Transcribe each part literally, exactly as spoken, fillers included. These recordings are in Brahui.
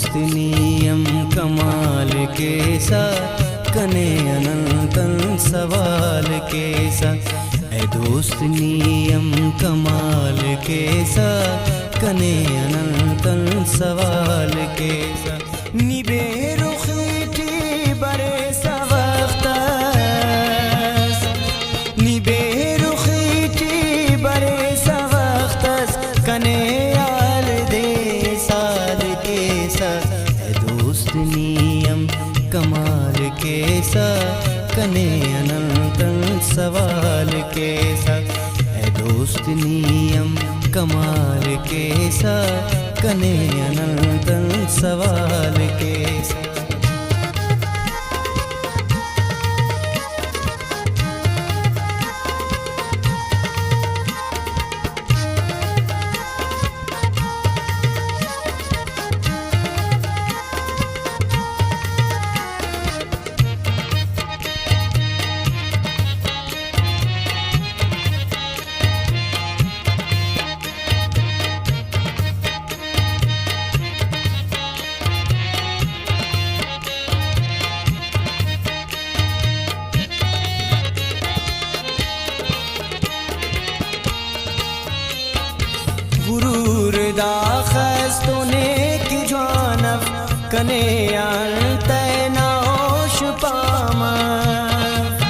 دوست نی ہم کمال کیسہ، کنے اننتن سوال کیسہ۔ اے دوست نی ہم کمال کیسہ، کنے اننتن سوال کیسہ۔ نی بے رخی ٹی بریسہ وخت اس، نی بے رخی ٹی بریسہ وخت اس، کنے یار دے سال کیسہ۔ اے دوست نی ہم کمال کیسہ، کنے اننتن سوال کیسہ۔ اے دوست نی ہم کمال کیسہ، کنے اننتن سوال کیسہ۔ غرور داخس تو نیک جوان اف، کنے آن تینا ہوش پام اف۔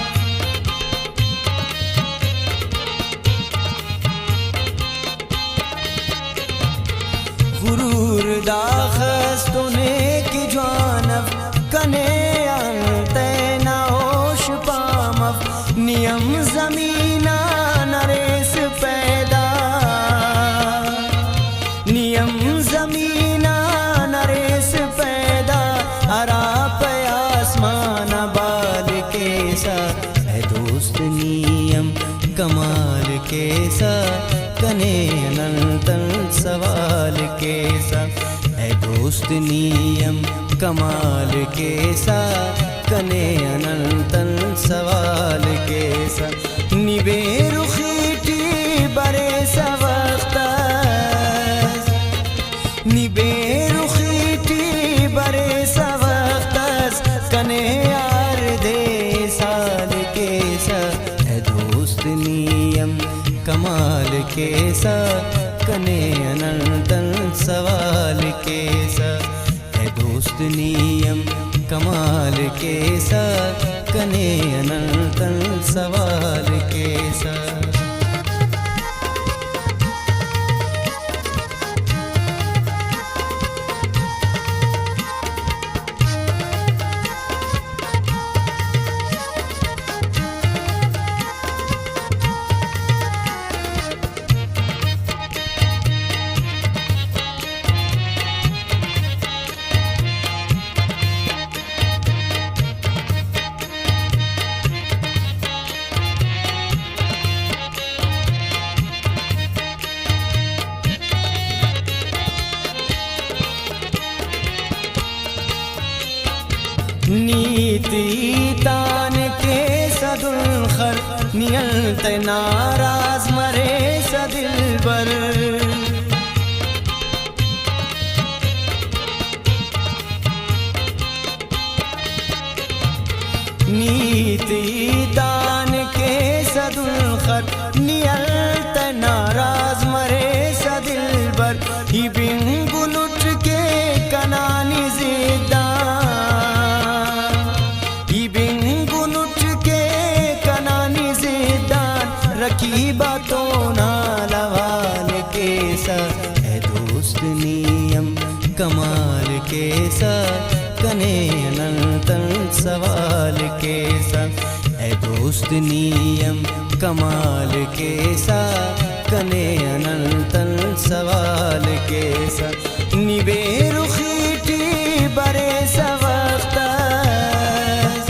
غرور داخس تو نیک جوان اف، کنے آن تینا ہوش پام اف۔ نی ہم زمین آن اریس پیدا، نی ہم زمین آن اریس پیدا، ہرا پہ آسمان آ بال کیسہ۔ اے دوست نی ہم کمال کیسہ، کنے اننتن سوال کیسہ۔ اے دوست نی ہم کمال کیسہ، کنے اننتن سوال کیسہ۔ نی بے رخی ٹی بریسہ وخت اس، نی بے رخی ٹی بریسہ وخت اس، کنے یار دے سال کیسہ۔ اے دوست نی ہم کمال کیسہ، کنے اننتن سوال کیسہ۔ اے دوست نی ہم کمال کیسہ، کنے اننتن سوال کیسہ۔ نی تیتان کیسہ دلخر، نی انت ناراض مریسہ دلبر۔ نی تیتان کیسہ دلخر، نی الت ناراض مریسہ دلبر۔ ای بنگنٹ کے کنا نی ضدان، ای بنگنٹ کے کنا نی ضدان، رقیب آتون حال احوال کیسہ۔ اے دوست نی ہم کمال کیسہ، کنے اننتن سوال کیسہ۔ اے دوست نی ہم کمال کیسہ، کنے اننتن سوال کیسہ۔ نی بے رخی ٹی بریسہ وخت اس،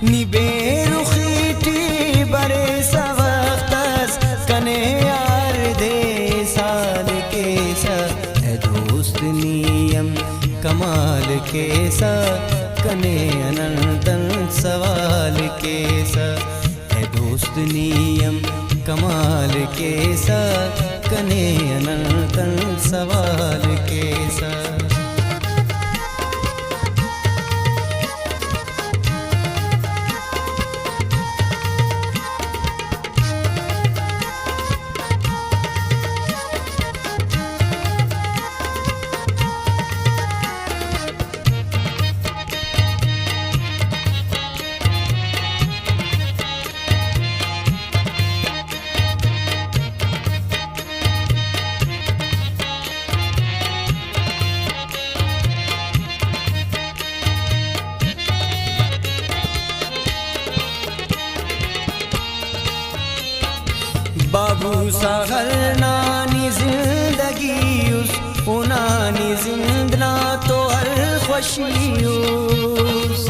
نی بے رخی ٹی بریسہ وخت اس، کنے یار دے سال کیسہ۔ اے دوست نی ہم کمال کیسہ، کنے اننتن سوال کیسہ۔ اے دوست نی ہم کمال کیسہ، کنے اننتن سوال کیسہ۔ بابو ساغر نا نی زندگی اس، اونا نی زند نا تو ہر خوشی اس۔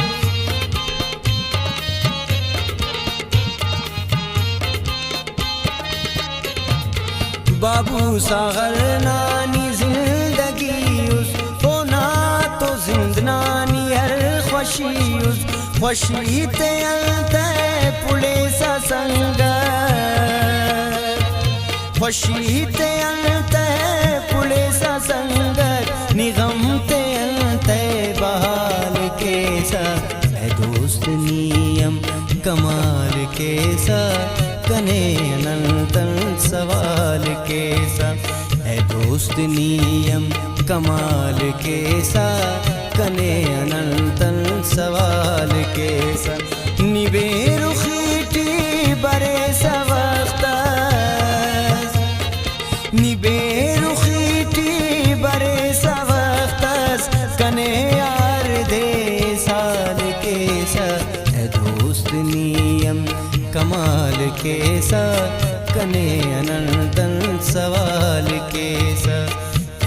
بابو ساغر نا نی زندگی اس، اونا تو زند نا نی ہر خوشی اس۔ خوشی تے انتئے پلیسہ سنگت، خوشی تے انتئے پلیسہ سنگت، نی غم تے انتئے بحال کیسہ۔ اے دوست نی ہم کمال کیسہ، کنے انتن سوال کیسہ۔ اے دوست نی ہم کمال کیسہ، کنے انتن سوال کیسہ۔ نی بے رخی ٹی بریسہ وخت اس، نی بے رخی ٹی بریسہ وخت اس، کنے یار دے سال کیسہ۔ اے دوست نی ہم کمال کیسہ، کنے انتن سوال کیسہ۔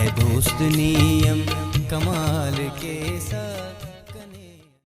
اے دوست نی ہم کمال کیسہ۔